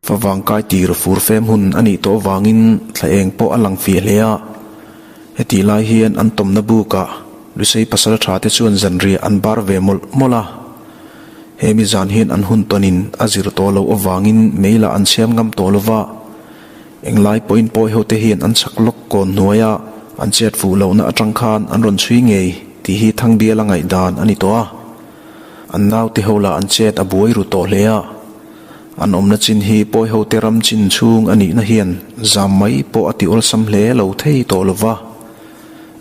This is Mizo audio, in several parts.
Favang kai tir fur fem hun a nih tawh avangin thla eng pawh a lang fiah hle a. Hetih lai hian an tawmna bukah Lusei pasaltha te chuan zanriah an bar ve mawlh mawlh a. Hemi zan hian an hun tawnin a zir tawh loh avangin mei lah an chhiam ngam tawh lova. Englai pawhin pawi hote hian an chak lawk kawn hnuaia an chet fuh lohna atang khan an rawn chhui ngei tih hi Thangbiala ngaihdan a ni tawh a. An naute ho lah an chet a buai ru tawh hle a. An awmna chin hi pawi hote ram chin chhung a nihna hian zam mai pawh a ti awlsam hle lo thei tawh lova.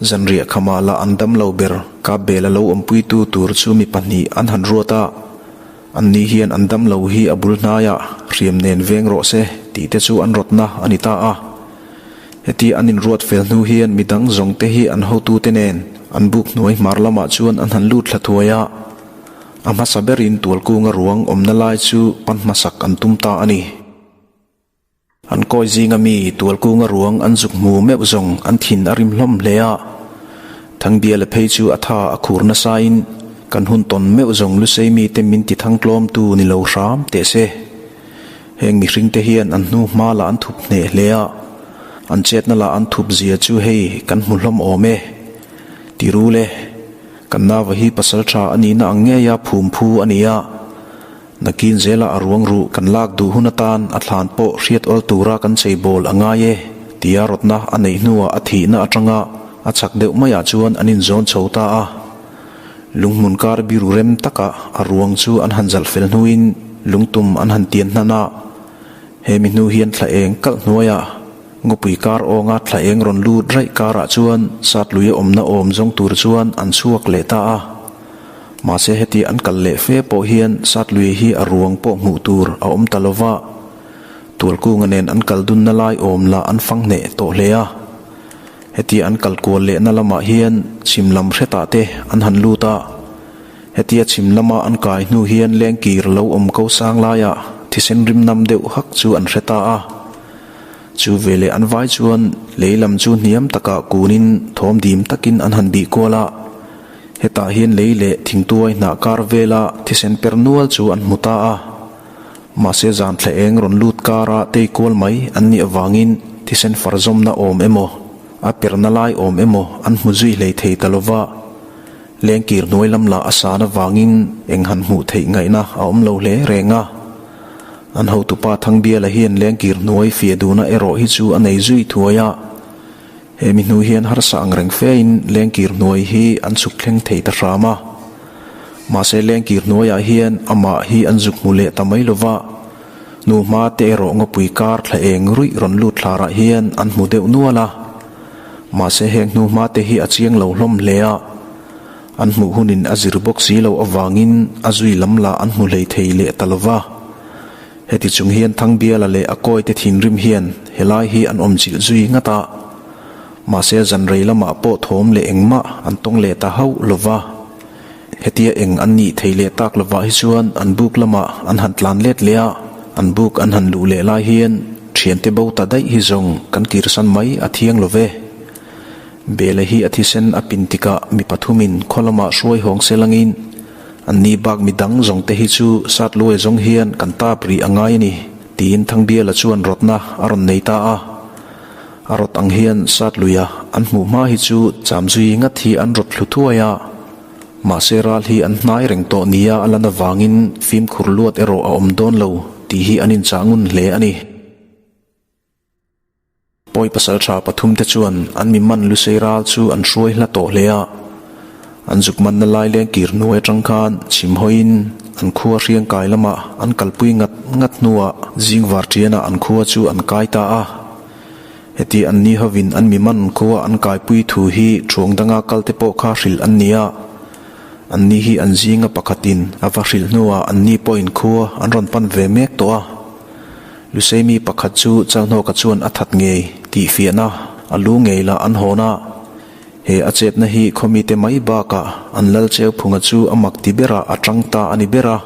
Zanriah khamah lah an dam lo ber, Kapbela lo awmpuitu tur chu mi pahnih an han ruat a. Anni hian an dam lo hi a bul hnaiah hriam nen veng rawh se tih te chu an rawtna a ni ta a. Heti an inruat fel hnu hian midang zawng te hi an hotute nen an buk hnuai hmar lamah chuan an han lut thla thuai a. A hmasa berin tualkunga ruang awmna lai chu pan hmasak an tum ta a ni. An kawi zinga mi tualkunga ruang an zuk hmu meuh zawng an thin a rim hlawm hle a. Thangbiala phei chu a tha a khur nasain kan hun tawn meuh zawng Lusei mite min ti thangtlawmtu ni lo hram teh se. Heng mihringte hian an hnu hma lah an thup hneh hle a, an chetna lah an thup zia chu hei kan hmu hlawm awm e. Ti rul e, kan nava hi pasal tha a nihna ang ngeia phum phu a ni a. Nakin zela a ruang ruh kan lak duh hun atan a thlan pawh hriat awl tura kan cheibawl a ngai e tia rawtna a neih hnuah a thihna atanga a chak deuh maiah chuan an inzawn chho ta a. Lunghmun kar biru rem takah a ruang chu an han zalh fel hnuin lungtum an han tian hnan a. Hemi hnu hian thla eng kalh hnuaiah ngawpui kar awnga thla eng rawn lut raih karah chuan Satluia awmna awm zawng tur chuan an chhuak leh ta a. Mahse heti an kal leh fe pawh hian Satlui hi a ruang pawh hmuh tur a awm ta lova, Tualkunga nen an kal dunna lai awm lah an fang hneh tawh hle a. Heti an kal kual lehna lamah hian chhim lam hretah te an han lut a, hetia chhim lama an kai hnu hian lengkir lo awm ko sang laiah thisen rim nam deuh hak chu an hre ta a. Chu veleh an vai chuan lei lam chu hniam takah kunin thawm dim takin an han bih kual a. Hetah hian lei leh thingtuai hnah kar vela thisen per nual chu an hmu ta a. Mahse zan thla eng rawn lut kara tei kual mai an nih avangin thisen far zawmna awm emaw, a perna lai awm emaw an hmu zui hlei thei ta lova. Lengkir hnuai lam lah a san avangin eng han hmuh theih ngaihna a awm lo hle reng a. An hotupa Thangbiala hian lengkir hnuai fiah duhna erawh hi chu a nei zui thuai a. He mi hnu hian harsa ang reng fein lengkir hnuai hi an chhuk thleng thei ta hram a. Mahse lengkir hnuaiah hian amah hi an zuk hmu leh ta mai lova, nu hma te erawh ngawpui kar thla eng ruih rawn lut thlarah hian an hmu deuh nual a. Mahse heng hnu hma te hi a chiang lo hlawm hle a, an hmuh hunin a zir bawk si lo avangin a zui lam lah an hmu hlei thei leh ta lova. Heti chung hian Thangbiala leh a kawite thinrim hian helai hi an awmchilh zui ngat a, mahse zan rei lamah pawh thawm leh engmah an tawng leh ta hauh lo va. Hetia eng an nih thei leh tak lovah hi chuan an buk lamah an han tlan let leh a, an buk an han luh leh lai hian thiante bo ta daih hi zawng kan kirsan mai a thiang lo ve. Bela hi a thisen a pin tikah mi pathumin khaw lamah hruai hawng se langin an ni bak mi dang zawng te hi chu sat luai zawng hian kan tap rih a ngai a ni, tiin Thangbiala chuan rawtna a rawn nei ta a. A rawt ang hian sat luia an hmuh hma hi chu cham zui ngat hi an rawt thlu thuai a. Mahse ral hi an hnai reng tawh nia a lan avangin fimkhur luat erawh a awm dawn lo tih hi an inchah ngun hle a ni. Pawi pasal tha pathumte chuan an mi man Lusei ral chu an hruai hla tawh hle a. An zuk manna lai leng kir hnuai atang khan chhim hawiin an khua hriang kai lamah an kalpui ngat ngat hnuah zing var tianah an khua chu an kai ta a. Heti an ni hovin an mi man khua an kaipui thu hi thuang danga kalte pawh kha hrilh an ni a. An ni hi an zinga pakhatin a va hrilh hnuah an ni pawhin khua an rawn pan ve mek tawh a. Luseimi pakhat chu Chalhnawka chuan a that ngei tih fiahna a lu ngei lah an hawn a. He a chetna hi khawmite mai bakah an lal Cheuphunga chu a mak ti berah a tang ta a ni ber a.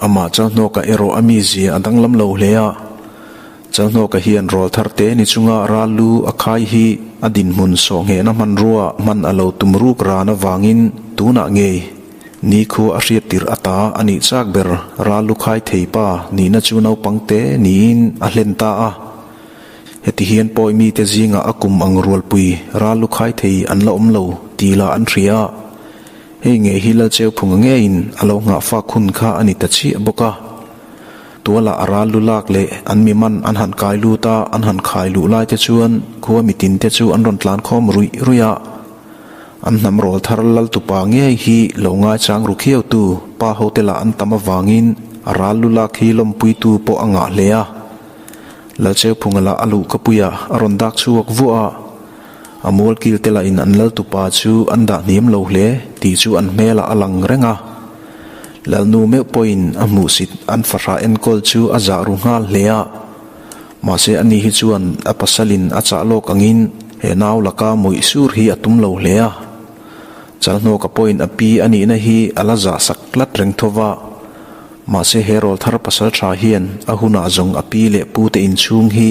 Amah Chalhnawka erawh a mizia a danglam lo hle a. Chalhnawka hian rawl thar te ni chunga ral lu a khai hi a dinhmun sawhnghehna hmanrua hman a lo tum ruk ran avangin tunah ngei. Nikhua a hriat tirh ata a nih chak ber ral lu khai thei pa nihna chu naupang te niin a hlen ta a. Heti hian pawi mite zingah a kum ang rualpui ral lu khai thei an la awm lo tih lah an hria a. Hei ngei hi Lalcheuphunga ngeiin a lo nghahfak hun kha a ni ta chiah bawk a. Tualah a ral lu lak leh an mi man an han kai lut a, an han khai luh lai te chuan khua mitin te chu an rawn tlan khawm ruih ruih a. An hnam rawl thar Laltupa ngei hi lo ngaichang ru khiautu pa hote lah an tam avangin a ral lu lak hi lawmpuitu pawh a ngah hle a. Lalcheuphunga lah a luhkapuiah a rawn dak chhuak vuah a. A mualkil te lahin an Laltupa chu an dah hniam lo hle tih chu an hmelah a lang reng a. Lalnu meuh pawhin a hmuhsit an fahrah enkawl chu a zah ru nghal hle a. Mahse ani hi chuan a pasalin a chah lawk angin he nau laka mawih sur hi a tum lo hle a. Chalhnawka pawhin a pi a nihna hi a la zah sak tlat reng tho va. Mahse he rawl thar pasal tha hian a hunah zawng a pi leh pu te inchhung hi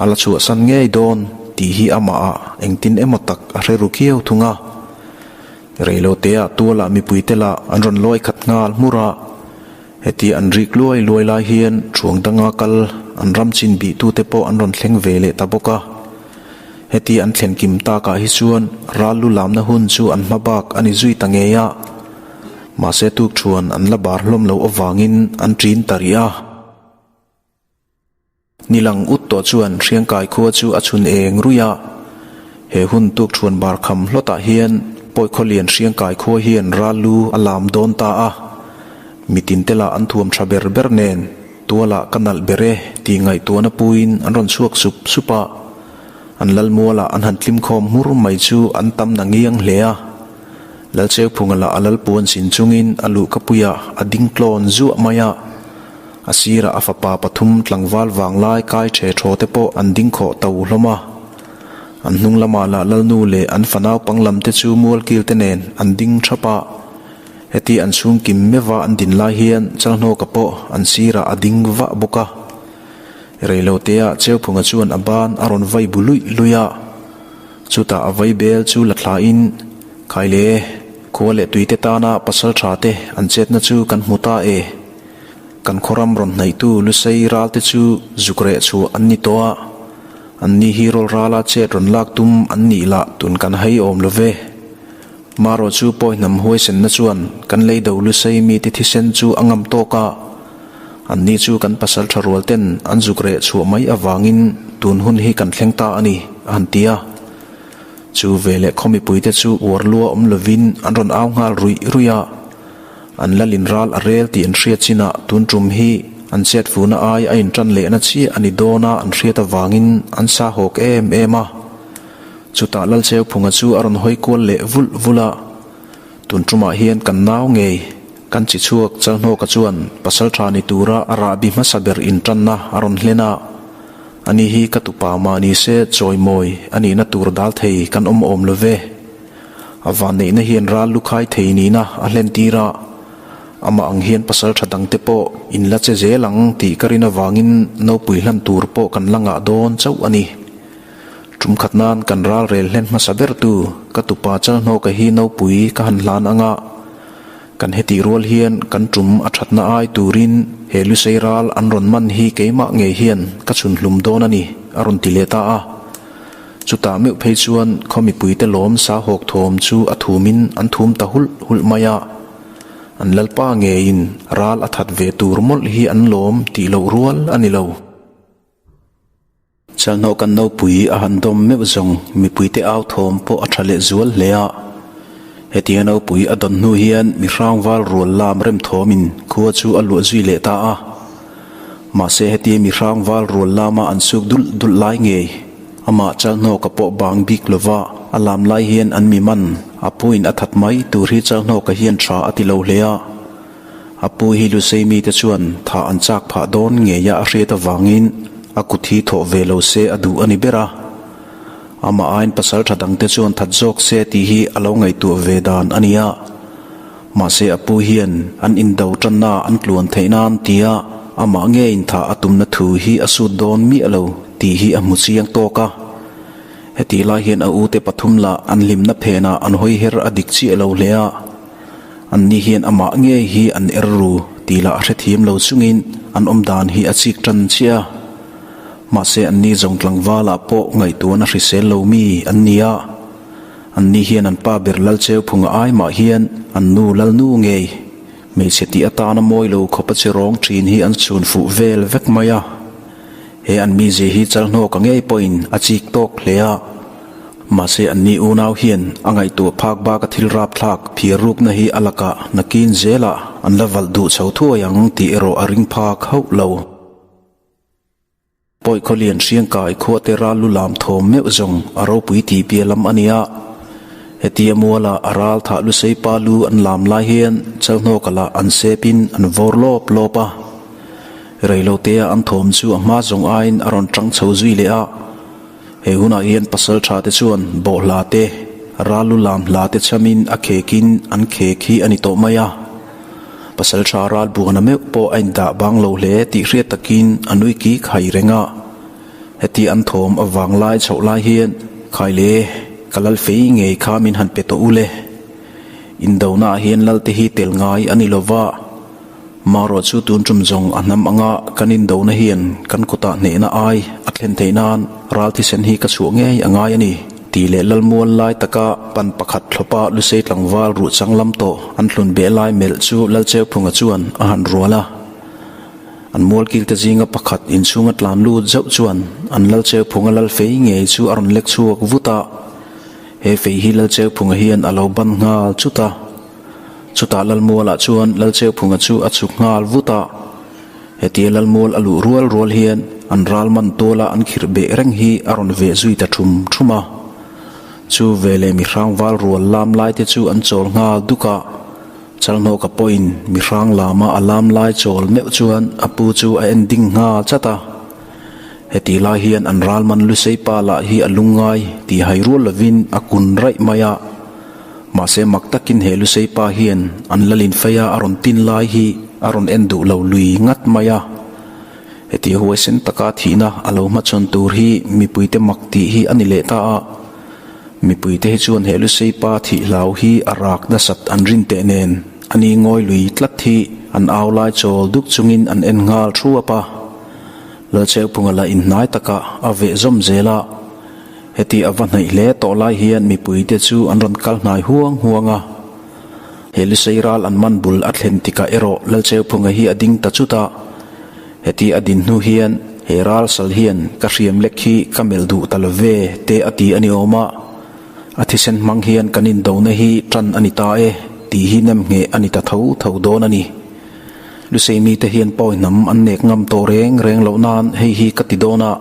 a la chhuahsan ngei dawn tih hi amah ah engtin emaw tak a hre ru khiau thung a. Reiloteah tualah mipuite lah an rawn lawi khat nghal hmur a. Heti an rik luai luai lai hian thuang danga kal an ram chin bihtute pawh an rawn thleng ve leh ta bawk a. Heti an thlen kim takah hi chuan ral lu lamna hun chu an hma bak a ni zui ta ngei a. Mahse tukthuan an la bar hlawm loh avangin an ṭin ta rih a. Ni lang ut tawh chuan Hriangkai khua chu a chhun eng ruih a. He hun tukthuan bar kham hlawtah hian Pawikhawlian Hriangkai khua hian ral lu a lam dawn ta a. Mitin te lah an thuam tha ber ber nen tualah ka nalh ber e tih ngaihtuahna puiin an rawn chhuak sup sup a. An lalmualah an han tlimkhawm hmur mai chu an tam na ngiang hle a. Lalcheuphunga lah a lalpuan sin chungin a luhkapuiah a ding tlawn zuah mai a. A sirah a fapa pathum tlangval vanglai kai ṭhe ṭhaw te pawh an ding khawh to hlawm a. An hnung lamah lah Lalnu leh an fa naupang lam te chu mualkil te nen an ding ṭhap a. Heti an chhung kim meuha an din lai hian Chalhnawka pawh an sirah a ding vah bawk a. Reiloteah Cheuphunga chuan a ban a rawn vai bu luih luih a. Chutah a vai bel chu la thlain, Khaile, khua leh tuite tana pasal tha te an chetna chu kan hmu ta e. Kan khawram rawn hnaihtu Lusei ralte chu zuk reh chhuah an ni tawh a, an ni hi rawl rala chet rawn lak tum an nih lah tun kan hai awm lo ve. Marawh chu pawi hnam huaisenna chuan kan lei do Lusei mite thisen chu a ngam tawk a, an ni chu kan pasal tha rual ten an zuk reh chhuah mai avangin tun hun hi kan thleng ta a ni, a han ti a. Chu veleh khaw mipuite chu uar lua awm lovin an rawn au nghal ruih ruih a. An lalin ral a rel tih an hriat chinah tun tum hi an chet fuhna ai a intan lehna chiah a ni dawn a an hriat avangin an sa hawk em em a. Chutah Lalcheuphunga chu a rawn hawi kual leh vulh vulh a, Tun tumah hian kan nau ngei, kan chi chhuak Chalhnawka chuan pasal tha ni tura a rahbi hmasa ber intanna a rawn hlen a. Ani hi ka tupa mah ni se chawimawi a nihna tur dal thei kan awm awm lo ve. A vanneihna hian ral lu khai thei nihna a hlen tir a, amah ang hian pasal tha dangte pawh in la che zel ang tih ka rin avangin nopui hlan tur pawh kan la ngah dawn chauh a ni. Tum khat nan kan ral rel hlen hmasa ber tu ka tupa Chalhnawka hi nopui ka han hlan ang a, kan hetih rual hian kan tum a thatna ai turin he Lusei ral an rawn man hi keimah ngei hian ka chhun hlum dawn a ni a rawn ti leh ta a. Chutah meuh phei chuan khaw mipuite lawm sa hawk thawm chu a thumin an thum ta hulh hulh mai a. An lalpa ngeiin ral a that ve tur mawlh hi an lawm tih loh rual a ni lo. Chalhnawh kan nopui a han dawm meuh zawng mipuite au thawm pawh a tha leh zual hle a. Hetiang nopui a dawn hnu hian mi hrangval rual lam rem thawmin khua chu a luah zui leh ta a. Mahse heti mi hrangval rual lama an suk dulh dulh lai ngei amah Chalhnawka pawh bang bik lova a lam lai hian an mi man a puin a that mai tur hi Chalhnawka hian tha a ti lo hle a. A pu hi Lusei mite chuan thah an chak phah dawn ngeia a hriat avangin a kut hi thawh ve lo se a duh a ni ber a. Amah aiin pasal tha dangte chuan that zawk se tih hi a lo ngaihtuah ve dan a ni a. Mahse a pu hian an indo tanna an tluan theih nan tia amah ngeiin thah a tumna thu hi a sut dawn miah lo tih hi a hmu chiang tawk a. Hetih lai hian a ute pathum lah an hlimna phenah an hawi her a dik chiah lo hle a. Anni hian amah ngei hi an er ru tih lah a hrethiam lo chungin an awm dan hi a chik tan chiah a. Mahse anni zawng tlangvalah pawh ngaihtuahna hrisel lo mi an ni a. Anni hian an pa ber Lalcheuphunga ai mah hian an nu Lalnu ngei hmeichhe tih atana mawi lo khawp a che rawng thin hi an chhun fuh vel vek mai a. He an mizia hi Chalhnawka ngei pawhin a chik tawk hle a. Mahse anni unau hian a ngaihtuah phak bak a thil rapthlak phiar rukna hi a lakah nakin zelah an la valh duh chho thuai ang tih erawh a ring phak hauh lo. Pawi khawlian hriangkai khuate ral lu lam thawm meuh zawng a ropui tih piah lam a ni a. Hetia muala a ral thah lusei pa lu an lam lai hian Chalhnawka lah an sepin an vawr lawp lawp a. Reilotea an thawm chu a hma zawng aiin a rawn tang chho zui leh a. He hunah hian pasal tha te chuan bawhhla te, ral lu lam hla te chhamin a khekin an khek hi a ni tawh mai a. Pasal tha ral buana meuh pawh a indah bang lo hle tih hriat takin a nui ki khai reng a. Heti an thawm a vang lai chhoh lai hian khai le, ka lal fei ngei kha min han pe tawh u le. Indonaah hian lal te hi tel ngai a ni lova. Marawh chu tun tum zawng a hnam anga kan indona hian kan kutah hnehna ai a thlen theih nan ral thisen hi ka chhuah ngei a ngai a ni tih leh Lalmual lai taka pan pakhat thlawpa Lusei tlangval ruh chang lam tawh an hlun beh lai melh chu Lalcheuphunga chuan a han rual a. An mualkilte zinga pakhat inchhunga tlan lut zauh chuan an Lalcheuphunga lal fei ngei chu a rawn lek chhuak vut a. He fei hi Lalcheuphunga hian a lo ban nghal chut a. Chutah Lalmualah chuan Lalcheuphunga chu a chhuk nghal vut a. Hetia Lalmual a luh rual rual hian an ral man tuala an khirh beh reng hi a rawn veh zui ta thum thum a. Chu veleh mihrang val rual lam lai te chu an chawl nghal duk a. Chalhnawka pawhin mihrang lama a lam lai chawl meuh chuan a pu chu a en ding nghal chat a. Heti lai hian an ral man Lusei pa lah hi a lungngai tih hai rual lovin a kun raih mai a. Mahse mak takin he Lusei pa hian an lalin feia a rawn tin lai hi a rawn en duh lo lui ngat mai a. Heti huaisen taka thihna a lo hmachhawn tur hi mipuite mak tih hi a ni leh ta a. Mipuite hi chuan he Lusei pa thih hlau hi a rak nasat an rin teh nen a ni ngawi lui tlat hi an au lai chawl duk chungin an en nghal thuap a. Lalcheuphunga la inhnai takah a veh zawm zel a. Heti a va hnaih hle tawh lai hian mipuite chu an rawn kal hnai huang huang a. He Lusei ral an man bul a thlen tikah erawh Lalcheuphunga hi a ding ta chut a. Heti a din hnu hian he ral sal hian ka hriam lek hi ka melh duh ta lo ve te a ti a ni awm a. A thisen hmang hian kan indona hi tan a ni ta e tih hi nem ngheh a ni ta tho tho dawn a ni. Lusei mite hian pawi hnam an nek ngam tawh reng reng loh nan hei hi ka ti dawn a.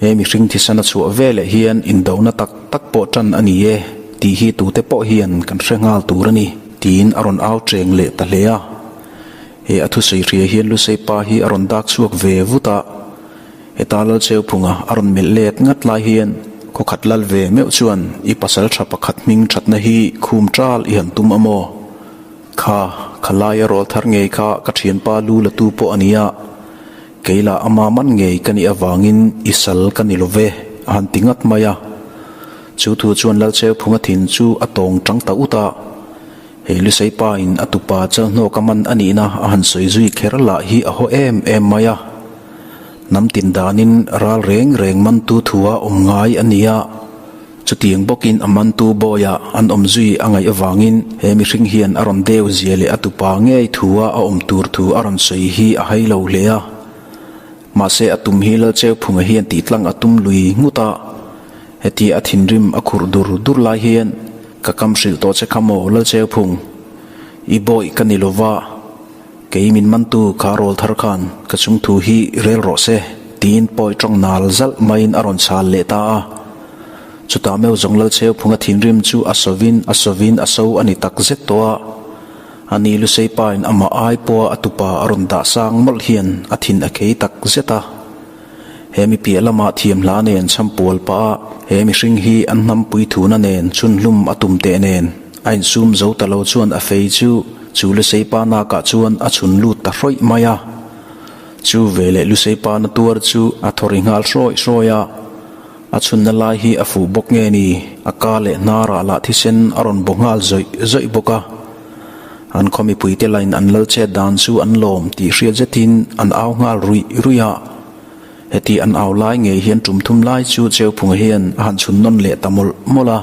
He mihring thisana chhuah veleh hian indona tak tak pawh tan a ni e tih hi tute pawh hian kan hre nghal tur a ni tiin a rawn au cheng leh ta hle a. He a thusawi hria hian Lusei pa hi a rawn dak chhuak ve vut a. Heta Lalcheuphunga a rawn melh let ngat lai hian khawkhat lal ve meuh chuan i pasal tha pakhat hming thatna hi khum tal i han tum a maw? Kha, khalai a rawl thar ngei kha ka thianpa lu la tu pawh a nia. Kei lah ama man ngei ka nih avangin i sal ka ni lo ve, a han ti ngat mai a. Chu thu chuan Lalcheuphunga thin chu a tawng tang ta ut a. He Lusei pa in a tupa Chalhnawka man a nihna a han sawi zui kher lah hi a haw em em mai a. Hnam tin danin ral reng reng mantu thua awm ngai a ni a. Chutiang bawkin a mantu bawiah an awm zui a ngaih avangin he mihring hian a rawn deu zia leh a tupa ngei thua a awm tur thu a rawn sawi hi a hai lo hle a. Mahse a tum hi Lalcheuphunga hian tihtlang a tum lui ngut a. Hetia a thinrim a khurh dur dur lai hian ka kam hrilh tawh che kha maw Lalcheuphung? I bawi ka ni lova. Kei min mantu kha rawl thar khan ka chung thu hi rel rawh se tiin pawi tawng nal zalh maiin a rawn chhal leh ta a. Chutah meuh zawng Lalcheuphunga thinrim chu a sawvin a sawvin a so a ni tak zet tawh a. Ani Lusei pain amah ai pawha a tupa a rawn dah sang mawlh hian a thin a khei tak zet a. He mi piah lamah thiam hla nen chhampual pah a, he mihring hi an hnampui thuna nen chhunhlum a tum teh nen a insum zo ta lo chuan a fei chu chu Lusei pa nakah chuan a chhun lut ta hrawih mai a. Chu veleh Lusei pa na tuar chu a thaw ri nghal hrawih hrawih a. A chhunna lai hi a fuh bawk nge ni, a ka leh hnarah lah thisen a rawn baw nghal zawih zawih bawk a. An khaw mipuite lain an lal chet dan chu an lawm tih hriat zetin an au nghal ruih ruih a. Heti an au lai ngei hian tum thum lai chu Cheuphunga hian a han chhun nawn leh ta mawlh mawlh a.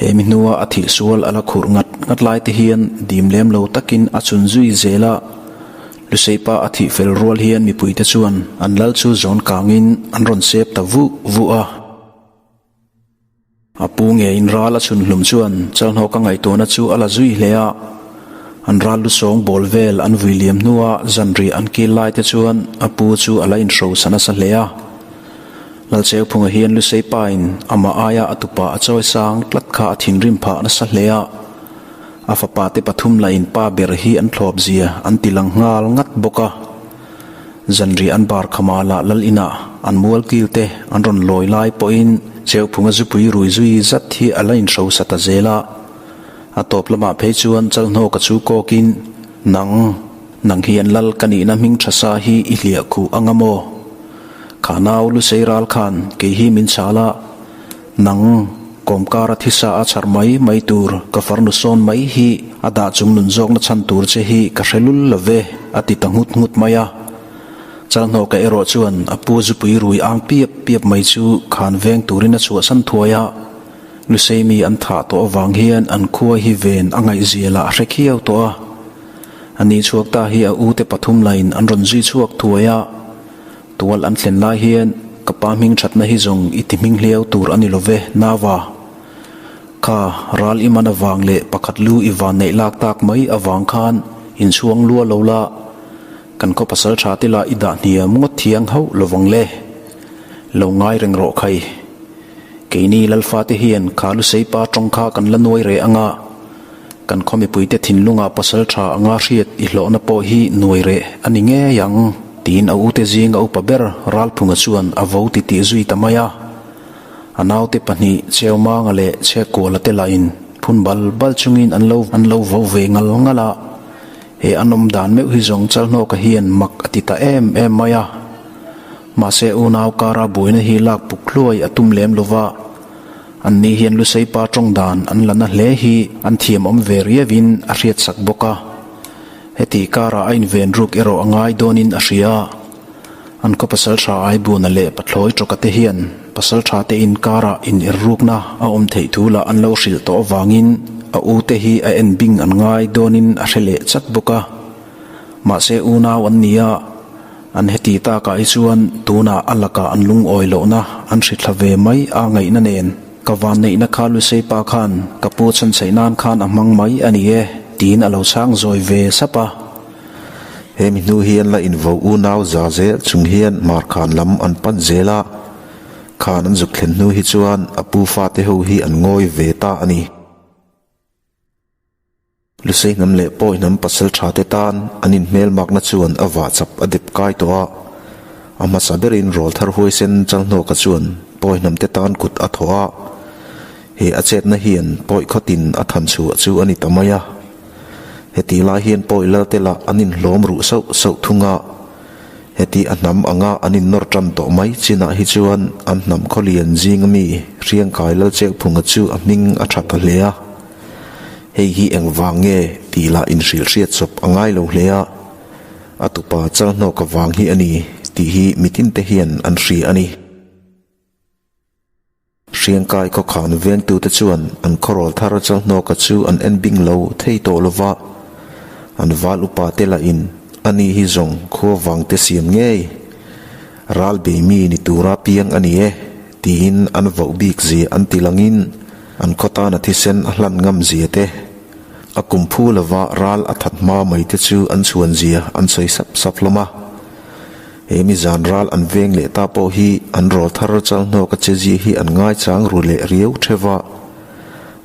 He mi hnua a thih sual a la khurh ngat ngat lai te hian dim lem lo takin a chhun zui zel a. Luseipa a thih fel rual hian mipuite chuan an lal chu zawn kangin an rawn sep ta vuh vuh a. A pu ngeiin ral a chhun hlum chuan Chalhnawka ngaihtuahna chu a la zui hle a. An ral lu sawng bawl vel an vui liam hnua zanriah an kil lai te chuan a pu chu a la inhrosa nasa hle a. Lalcheuphunga hian Lusei pain amah aia a tupa a chawi sang tlat kha a thinrim phah nasa hle a. A fapa te pathum lahin pa ber hi an thlawp zia an ti lang nghal ngat bawk a. Zanriah an bar khama lah lal inah an mual kil te an rawn lawi lai pawhin Cheuphunga zupui rui zui zat hi a la inhrosa ta zel a. A tawp lamah phei chuan Chalhnawka chu kawkin, Nang, nang hian lal ka nihna hming tha sa hi i hliah khuh anga maw? Kha nau Lusei ral khan kei hi min chhal a, nang, kawmkara thisa a chhar mai mai tur ka farnu sawn mai hi a dah chung nun zawkna chhan tur che hi ka hre lul lo ve, a ti ta nghut nghut mai a. Chalhnawka erawh chuan a pu zupui rui ang piap piap mai chu khan veng turin a chhuahsan thuai a. Lusei mi an thah tawh avang hian an khua hi ven a ngaihzia lah a hre khiau tawh a. A ni chhuak ta hi a ute pathum lain an rawn zui chhuak thuai a. Tual an thlen lai hian ka pa hming thatna hi zawng i ti hming hliau tur a ni lo ve, Nava. Kha ral i man avang leh pakhat lu i van neih lak tak mai avang khan inchhuang lua lo la, kan khaw pasal tha te lah i dah hniam ngawt thiang hauh lovang le. Lo ngai reng rawh khai. Keini Lalfate hian kha Luseipa tawng kha kan la nuai reh anga, kan khaw mipuite thinlunga pasal tha anga hriat i hlawhna pawh hi nuai reh a ni ngei ang, tiin a ute zinga upa ber Ralphunga chuan a vo titih zui ta mai a. A naute pahnih Cheumanga leh Chhekkuala te lahin phun bal bal chungin an lo an lo vo ve ngal ngal a. He an awm dan meuh hi zawng Chalhnawka hian mak a ti ta em em mai a. Mahse unau kara buaina hi lak puk hluai a tum lem lova, an ni hian Lusei pa tawng dan an la na hle hi an thiam awm ve riauin a hriat sak bawk a. Heti karah a inven ruk erawh a ngai dawnin a hria. An khaw pasaltha Aibuna leh Pathlawi Tawka te hian pasaltha te inkarah in irrukna a awm theih thu lah an lo hrilh tawh avangin a u te hi a en bing an ngai dawnin a hre leh chat bawk a. Mahse unau an ni a, an heti takah hi chuan tunah a lakah an lungawi lohna an hrithla ve mai a ngaihna nen ka vanneihna kha Lusei pa khan ka pu chhanchhaih nan khan a hmang mai a ni e tiin a lo chhang zawi ve sap a. He mi hnu hian la invo unau za zel chung hian Markhan lam an pan zel a, khan an zuk thlen hnu hi chuan a pu fate ho hi an ngawi ve ta a ni. Lusei hnam leh Pawi hnam pasal tha te tan an inhmelmakna chuan a vah chap a dep kai tawh a, a hmasa berin rawlthar huaisen Chalhnawka chuan Pawi hnam te tan kut a thawh a, he a chetna hian Pawi khawtin a than chhuah chu a ni ta mai a. Heti lai hian Pawi Lalte lah an inhlawm ruh sauh sauh thung a, heti a hnam anga an innawr tan tawh mai chinah hi chuan an hnam khawlian zinga mi Hriangkai Lalcheuphunga chu a hming a tha ta hle a. Hei hi engvang nge tih lah inhrilh hriat chawp a ngai lo hle a, a tupa Chalhnawka vang hi a ni tih hi mitinte hian an hria a ni. Hriangkai khawkhan vengtute chuan an khawrawl thar Chalhnawka chu an en bing lo thei tawh lo va, an val upa te lahin a ni hi zawng khua vangte siam ngei ral bei mi ni tura piang a ni e tiin an voh bik zia an ti langin an khaw tana thisen a hlan ngam zia te, a kum phu lova ral a that hma mai te chu an chhuan zia an sawi sap sap hlawm a. He mi zan ral an veng leh ta pawh hi an rawl thar chal hnawk a che zia hi an ngaichang ru leh riau theuh a.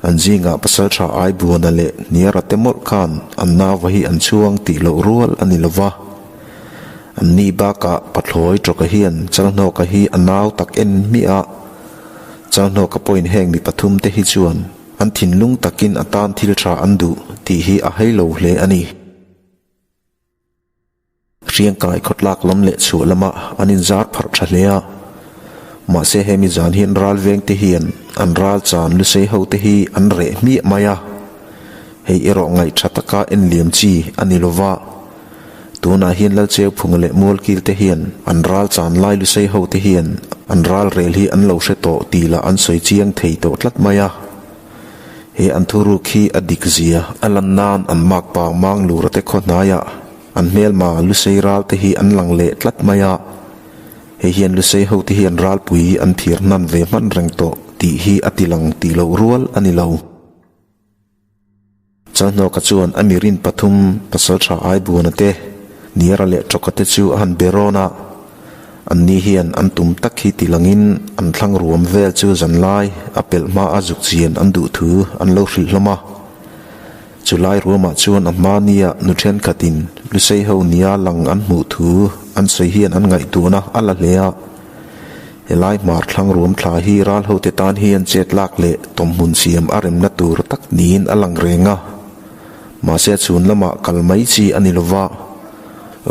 An zingah pasaltha Aibuana leh Hniara te mawlh khan an nauva hi an chhuang tih loh rual a ni lo va. An ni bakah Pathlawi Tawka hian Chalhnawka hi a nau tak en hmiah a. Chalhnawka pawhin heng mi pathum te hi chuan an thinlung takin a tan thil tha an duh tih hi a hei lo hle a ni. Hriangkai khawtlak lam leh chhuah lamah an inzar pharh tha hle a. Mahse hemi zan hian ral vengte hian an ral chan lusei hote hi an reh hmiah mai a. Hei erawh ngaih tha taka en liam chi a ni lova. Tunah hian Lalcheuphunga leh Mualkil te hian an ral chan lai Lusei ho te hian an ral rel hi an lo hre tawh tih lah an sawi chiang thei tawh tlat mai a. He an thuruk hi a dik zia a lan nan an makpa Manglura te khaw hnaiah an hmelma Lusei ral te hi an lang leh tlat mai a. Hei hian Lusei ho te hian ralpui an thir hnan ve hman reng tawh tih hi a ti lang tih loh rual a ni lo. Chalhnawka chuan a mirin pathum pasaltha Aibuana te, Niara leh Tawka te chu a han be rawn a. Anni hian an tum tak hi ti langin an thlang ruam vel chu zanlai a pelh hma a zuk chian an duh thu an lo hrilh hlawm a. Chulai ruamah chuan a hma nia nu thenkhatin Lusei ho nia lang an hmuh thu an sawi hian an ngaihtuahna a la hle a. Helai hmar thlang ruam thla hi ral hote tan hian chet lak leh tawmhmun siam a remna tur tak niin a lang reng a. Mahse chhun lamah kal mai chi a ni lova,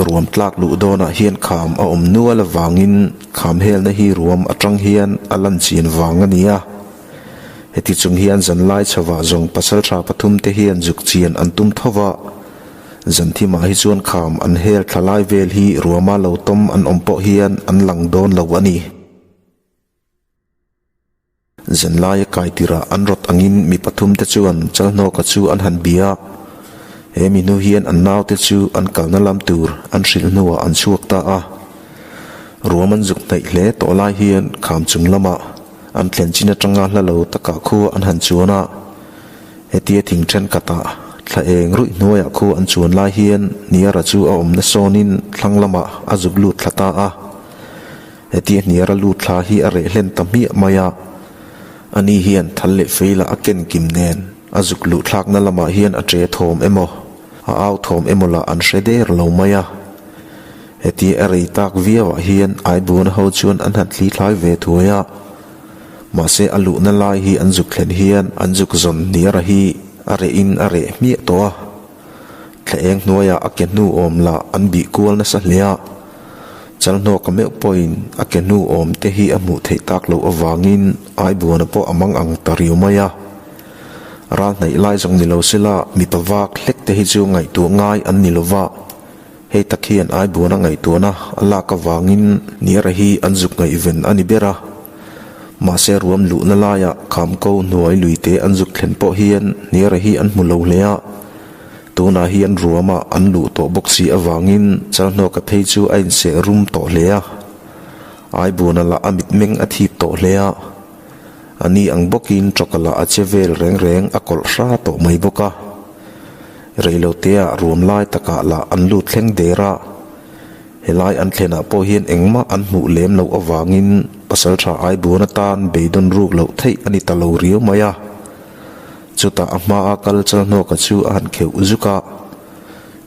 ruam tlak luh dawnah hian kham a awm nual avangin kham helna hi ruam atang hian a lan chian vang a ni a. Heti chung hian zanlai chhovah zawng pasaltha pathum te hian zuk chian an tum tho va. Zanthimah hi chuan kham an hel thla lai vel hi ruama lo tawm an awm pawh hian an lang dawn lo a ni. Zanlaia kai tirah an rawt angin mi pathum te chuan Chalhnawka chu an han bia a. He mi hnu hian an naute chu an kalna lam tur an hrilh hnuah an chhuak ta a. Ruam an zuk hnaih hle tawh lai hian kham chung lamah an thlen chin atanga hla lo takah khua an han chuan a. Hetia thing thenkhatah thla eng ruih hnuaiah khu an chuan lai hian Hniara chu a awmna sawnin thlang lamah a zuk lut thla ta a. Hetia Hniara lut thla hi a reh hlen ta hmiah mai a. Ani hian thal leh feila a ken kim nen a zuk luh thlakna lamah hian a che thawm emaw, a au thawm emaw lah an hre der lo mai a. Hetia a rei tak viauah hian Aibuana ho chuan an han thli thlai ve thuai a. Mahse a luhna lai hi an zuk thlen hian an zuk zawn hniara hi a reh in a reh hmiah tawh a. Thla eng hnuaiah a ke hnu awm lah an bih kual nasa hle a. Chalhnawka meuh pawhin a ke hnu awm te hi a hmuh theih tak loh avangin Aibuana pawh a mang ang ta riau mai a. Ral hnaih lai zawng ni lo sela mipa vak hlek te hi chu ngaihtuah ngai an ni lova. Hei tak hian Aibuana ngaihtuahna a lak avangin Niara hi an zuk ngaihven a ni ber a. Mahse ruam luhna laiah Khamko hnuai luite an zuk thlen pawh hian Niara hi an hmu lo hle a. Tunah hian ruamah an luh tawh bawk si avangin Chalhnawka phei chu a inseh rum tawh hle a. Aibuana lah a mitmeng a thip tawh hle a. A ni ang bawkin tawka lah a che vel reng reng a kawlh hra tawh mai bawk a. Reiloteah ruam lai takah lah an lut thleng der a. Helai an thlenah pawh hian engmah an hmuh lem loh avangin pasaltha Aibuan atan beidawn ruk loh theih a ni ta lo riau mai a. Chutah a hmaa kal Chalhnawka chu a han kheuh zuk a.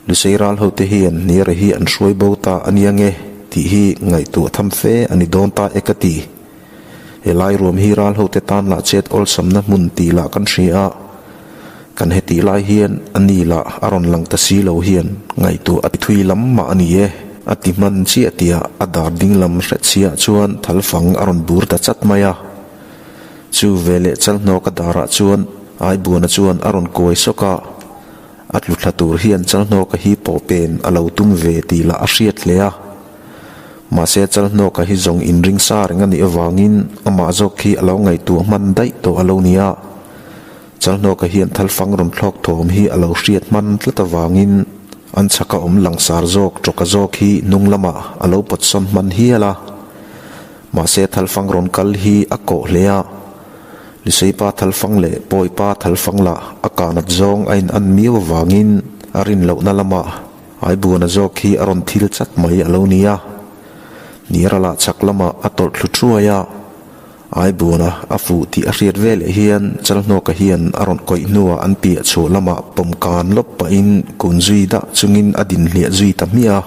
Lusei ral hote hian Hniara hi an hruai bo ta a nia nge tih hi ngaihtuah tham fe a ni dawn ta e ka ti. Helai ruam hi ral hote tan lah chet awlsamna hmun tih lah kan hria a, kan hetih lai hian a ni lah a rawn lang ta si lo hian ngaihtuah a ti thui lam mah a ni e, a ti hman chiah tihah a dar ding lam hret siah chuan thalfang a rawn bur ta chat mai a. Chu veleh Chalhnawka darah chuan Aibuana chuan a rawn kuai sawk a, a tlu thla tur hian Chalhnawka hi pawhpen a lo tum ve tih lah a hriat hle a. Mahse Chalhnawka hi zawng inring sa reng a nih avangin amah zawk khi a lo ngaihtuah hman daih tawh a lo ni a. Chalhnawka hian thalfang rawn thlawk thawm hi a lo hriat hman tlat avangin an chhaka awm langsar zawk tawka zawk hi hnung lamah a lo pawtsawn hman hial a. Mahse thalfang rawn kal hi a kawh hle a. Liseipa thalfang leh Pawipa thalfang lah a kanat zawng a in an miau avangin a rin lohna lamah Aibuana zawk hi a rawn thil chat mai a lo ni a, Niara lah chhak lamah a tawlh thlu thuai a, Aibuana a fuh tih a hriat veleh hian Chalhnawka hian a rawn kawih hnuah an piah chhuah lamah pawmkan lawp pahin kun zui dah chungin a din hliah zui ta hmiah a.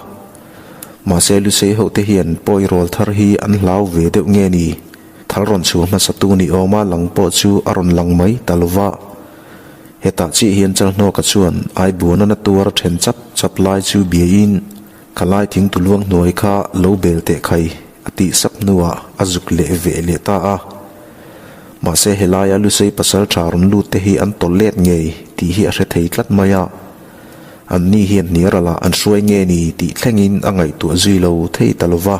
Mahse Lusei hote hian pawi rawl thar hi an hlau ve deuh nge ni? Thal rawn chhuah hmasatu ni awma lang pawh chu a rawn lang mai ta lova. Hetah chiah hian Chalhnawka chuan Aibuana na tuar a then chap chap lai chu biain, Ka lai thing tu luang hnuai kha lo bel teh khai, a tih sap hnuah a zuk leh veh leh ta a. Mahse helaia Lusei pasalṭha rawn lut te hi an tawlh let ngei tih hi a hre thei tlat mai a. An ni hian hniaralah an hruai nge ni tih thlengin a ngaihtuah zui lo thei ta lo va.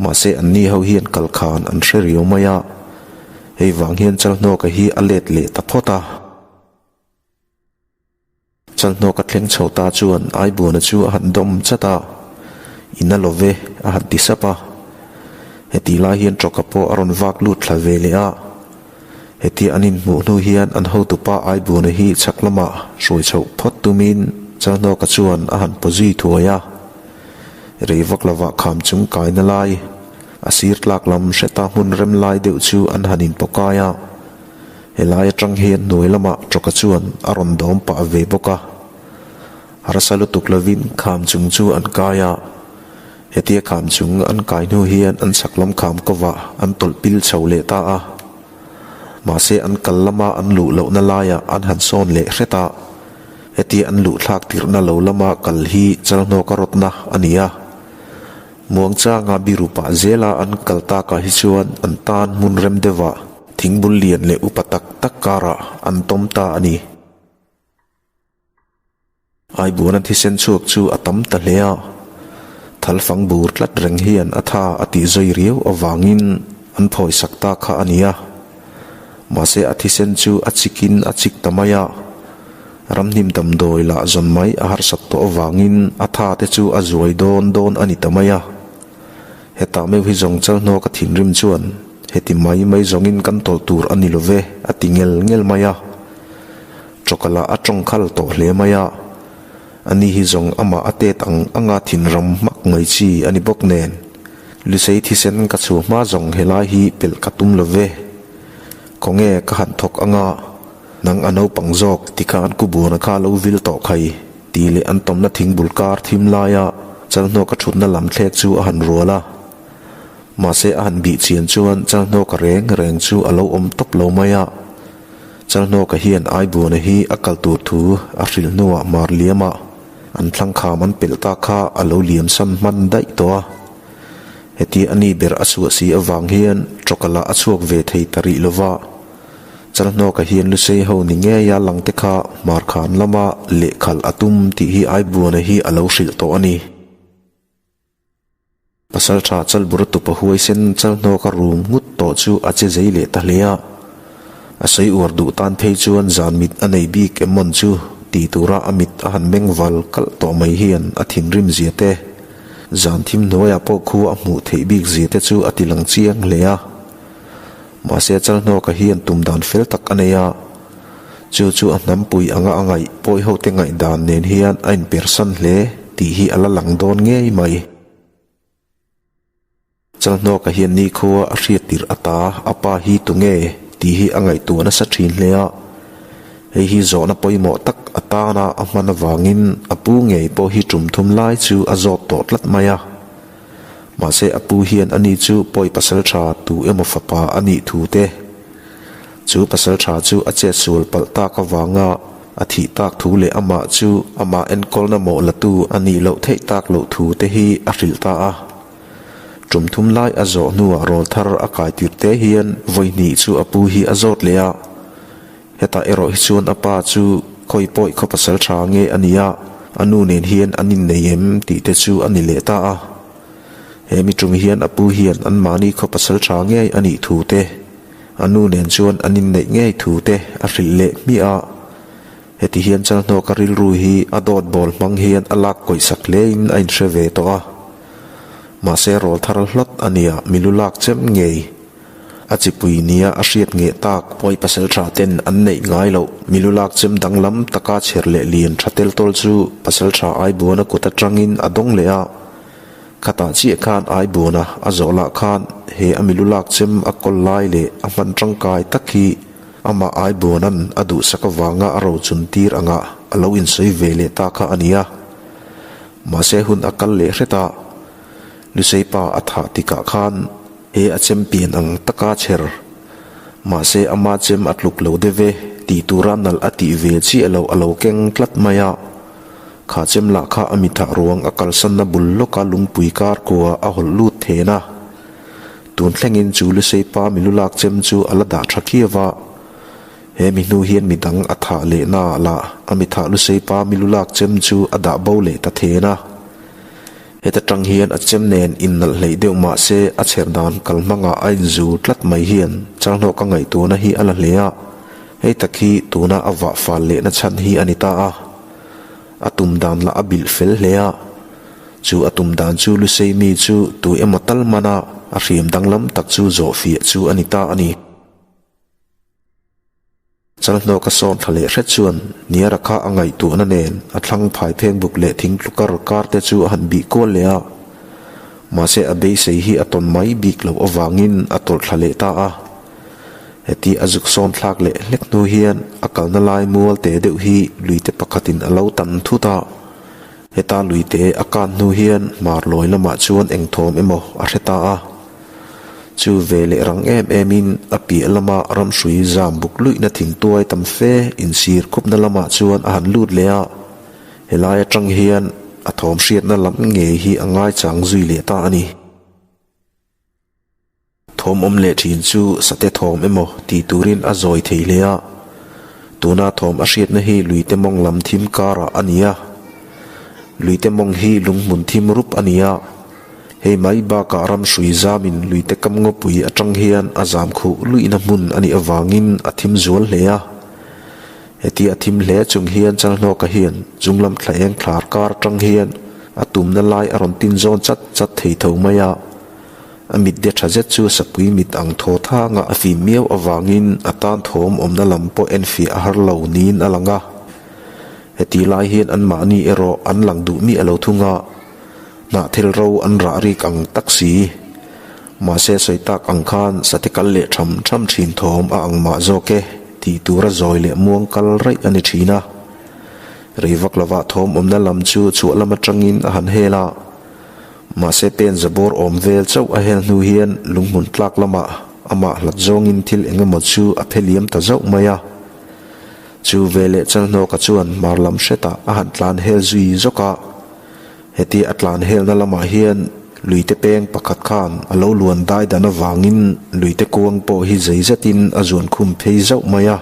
Mahse an ni ho hian kal khan an hre riau mai a. Hei vang hian Chalhnawka hi a let leh ta phawt a. Chalhnawka thleng chho ta chuan Aibuana chu a han dawm chat a, In a lo ve, a han ti sap a. Heti lai hian tawka pawh a rawn vak lut thla ve leh a. Hetia an inhmuh hnu hian an hotupa Aibuana hi chhak lamah hruai chhoh phawt tumin Chalhnawka chuan a han paw zui thuai a. Rei vak lovah kham chung kaina lai, a sir tlak lam hreta hmun rem lai deuh chu an han inpawkai a. Helai atang hian hnuai lamah tawka chuan a rawn dawm pah ve bawk a. Harsa lutuk lovin kham chung chu an kai a. Hetia kham chung an kai hnu hian an chhak lam kham kovah an tawlh pil chho leh ta a. Mahse an kal lama an luh lohna laiah an han sawn leh hret a. Hetia an luh thlak tirhna lo lama kal hi Chalhnawka rawtna a ni a. Muangchanga biru pah zela an kal takah hi chuan an tan hmun rem deuhah thingbul lian leh upa tak tak karah an tawm ta a ni. Aibuana thisen chhuak chu a tam ta hle a, thalfang bur tlat reng hian a tha a tih zui riau avangin an phawisak ta kha a ni a. Mahse a thisen chu a chikin a chik ta mai a. Ramhnim damdawi lah zawn mai a harsat tawh avangin a tha te chu a zuai dawn dawn a ni ta mai a. Hetah meuh hi zawng Chalhnawka thinrim chuan heti mai mai zawngin kan tawlh tur a ni lo ve a ti ngel ngel mai a. Chawkala a tawng khal tawh hle mai a. Ani hi zawng amah a tet ang anga thinram hmak mai chi a ni bawk nen. Lusei thisen ka chhu hma zawng helai hi pelh ka tum lo ve. Khawnge ka han thawk anga nang a naupang zawk ti khan ku buana kha lo vil tawh khai tih leh an tawmna thingbul kar thim laia Chalhnawka thutna lam thlek chu a han rual a. Mahse a han bih chian chuan Chalhnawka reng reng chu a lo awm tawp lo mai a. Chalhnawka hian Aibuana hi a kal tur thu a hrilh hnuah mar liama an thlangkham an pelh ta kha a lo liam san hman daih tawh a. Heti a ni ber a chhuah si avang hian tawkala a chhuak ve thei ta rih lova. Chalhnawka hian Lusei ho ni ngeia langte kha hmarkhan lama lehkhalh a tum tih hi Aibuana hi a lo hrilh tawh a ni. Pasalṭha Chalbura tupa huaisen Chalhnawka rum ngut tawh chu a che zei leh ta hle a. A sawi uar duh tan phei chuan zan mit a nei bik em mawn chu ti tura a mit a han meng val kalh tawh mai hian a thinrim zia te, zan thim hnuaiah pawh khu a hmuh theih bik zia te chu a ti lang chiang hle a. Mahse Chalhnawka hian tum dan fel tak a nei a, chu chu a hnampui anga a ngaih pawihote ngaihdan nen hian a inpersan hle tih hi a la lang dawn ngei mai. Chalhnawka hian nikhua a hriat tirh ata a pa hi tunge tih hi a ngaihtuah nasa thin hle a. Hei hi zawhna pawimawh tak atana a hman avangin a pu ngei pawh hi tum thum lai chu a zawt tawh tlat mai a. Mahse a pu hian ani chu pawi pasal tha tu emaw fapa a nih thu te, chu pasal tha chu a chetsual palh tak avanga a thih tak thu leh amah chu amah enkawlna mawh latu a nih loh theih tak loh thu te hi a hrilh ta a. Tum thum lai a zawh hnuah rawl thar a kai tir te hian vawi hnih chu a pu hi a zawt leh a. Hetah erawh hi chuan a pa chu khawi pawi khaw pasal tha nge a nia, a nu nen hian an innei em tih te chu a ni leh ta a. He mi tum hian a pu hian anmahni khaw pasal tha ngei a nih thu te, a nu nen chuan an inneih ngei thu te a hrilh leh hmiah a. Heti hian Chalhnawka rilru hi a dawt bawl hmang hian a lak kawih sak hlein a inhre ve tawh a. Mahse rawl thar hlawt a nia milu lak chem ngei. A chipui nia a hriat ngeh tak pawi pasal tha ten an neih ngai loh milu lak chem danglam taka chher leh lian tha tel tawl chu pasal tha Aibuana kut atangin a dawng leh a. Khatah chiah khan Aibuana a zawh lah khan he a milu lak chem a kawl lai leh a hman tangkai tak hi amah Aibuana'n a duhsak avanga a rochun tir angah a lo insawi ve leh ta kha a ni a. Mahse hun a kal leh hret a, Luseipa a thah tikah khan he a chem pian ang taka chher. Mahse ama chem a tluk lo deuh e tih tura nalh a tih ve chiah loh a lo keng tlat mai a. Kha chem lah kha a mithah ruang a kalsanna bul lawka lungpui kar kua a hawlh lut then a. Tun thlengin chu Lusei pa milu lak chem chu a la dah tha khiau a. He mi hnu hian mi dang a thah leh na ah lah a mi thah Lusei pa milu lak chem chu a dah bo leh ta then a. Heta tang hian a chem nen innalh hleih deuh mah se a chher dan kal hmangah a inzur tlat mai hian Chalhnawk a ngaihtuahna hi a la hle a. Hei tak hi tuna a vah fal lehna chhan hi a ni ta a. A tum dan lah a bilh fel hle a. Chu a tum dan chu Lusei mi chu tu emaw tal mana a hriam danglam tak chu zawh fiah chu a ni ta a ni. Chalhnawka sawn thla leh hret chuan Niara kha a ngaihtuahna nen a thlang phai pheng buk leh thing tlukar kar te chu a han bih kual leh a. Mahse a beisei hi a tawn mai bik loh avangin a tawlh thla leh ta a. Heti a zuk sawn thlak leh hlek hnu hian a kalna lai mual te deuh hi luite pakhatin a lo tan thut a. Heta luite a kan hnu hian hmar lawi lamah chuan eng thawm emaw a hre ta a. Chu ve leh rang em emin a piah lama ramhrui zam buk luihna thingtuai tam fe insir khupna lamah chuan a han lut leh a. Helai atang hian a thawm hriatna lam ngei hi a ngaichang zui leh ta a ni. Thawm awm leh thin chu sate thawm emaw tih turin a zawi thei hle a, tuna thawm a hriatna hi luite mawng lam thim karah a ni a. Luite mawng hi lunghmun thim rup a ni a, hei mai bakah ram hrui zamin luite kam ngawpui atang hian a zam khuh luihna hmun a nih avangin a thim zual hle a. Heti a thim hle chung hian Chalhnawka hian chunglam thla eng thlar kar atang hian a tumna lai a rawn tin zawn chat chat thei tho mai a. A mit de tha zet chu sapui mit ang thaw thanga a fim miau avangin a tan thawm awmna lam pawh enfiah a har lo niin a lang a. Heti lai hian anmahni erawh an lang duh miah lo thung a, hnahthel ro an rah rik ang tak si. Mahse sawi tak ang khan sate kal leh tham tham thin thawm a ang mah zawk e tih tura zawi leh muang kal raih a ni thin a. Rei vak lovah thawm awmna lam chu chhuah lam atangin a han hel a. Mahse pen zabawr awm vel chauh a hel hnu hian lunghmun tlak lamah amah hlat zawngin thil eng emaw chu a phe liam ta zauh mai a. Chu veleh Chalhnawka chuan hmar lam hretah a han tlan hel zui zawk a. Hetia a tlan helna lamah hian luite peng pakhat khan a lo luan dai dan avangin luite kuang pawh hi zei zetin a zuan khum phei zauh mai a.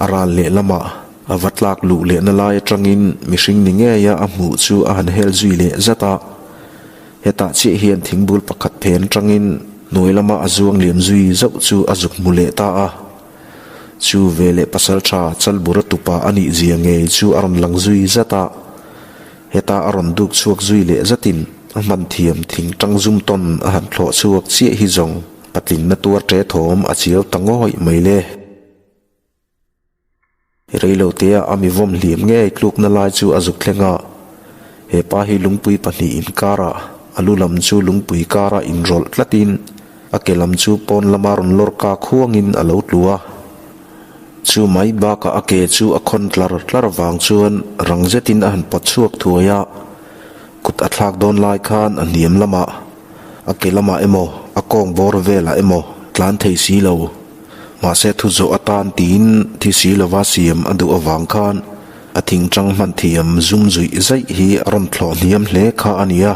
A ral lehlamah A va tlak luh lehna lai atangin mihring ni ngeia a hmuh chu a han hel zui leh zat a. Hetah chiah hian thingbul pakhat phen atangin hnuai lama a zuang liam zui zauh chu a zuk hmu leh ta a. Chu veleh pasaltha Chalbura tupa a nih zia ngei chu a rawn lang zui zat a. Heta a rawn duk chhuak zui leh zatin a hman thiam thing tang zum tawn a han thlawh chhuak chiah hi zawng patling na tuar ṭe thawm a chiau ta ngawih mai le. Reilotea a mi vawm hliam ngei tlukna lai chu a zuk thleng a, he pa hi lungpui pahnih inkarah a lu lam chu lungpui karah inrawlh tlatin a ke lam chu pawn lama rawn lawr kak huangin a lo tlu a. Chu mai bakah a ke chu a khawn tlar tlar vang chuan rang zetin a han pawt chhuak thuai a, kut a thlak dawn lai khan a hniam lamah a ke lamah emaw a kawng bawr velah emaw tlan thei si lo. Mahse thu zawh atan tiin thi si lova siam a duh avang khan a thingtang hman thiam zum zuih zaih hi a rawn thlawh hniam hle kha a ni a.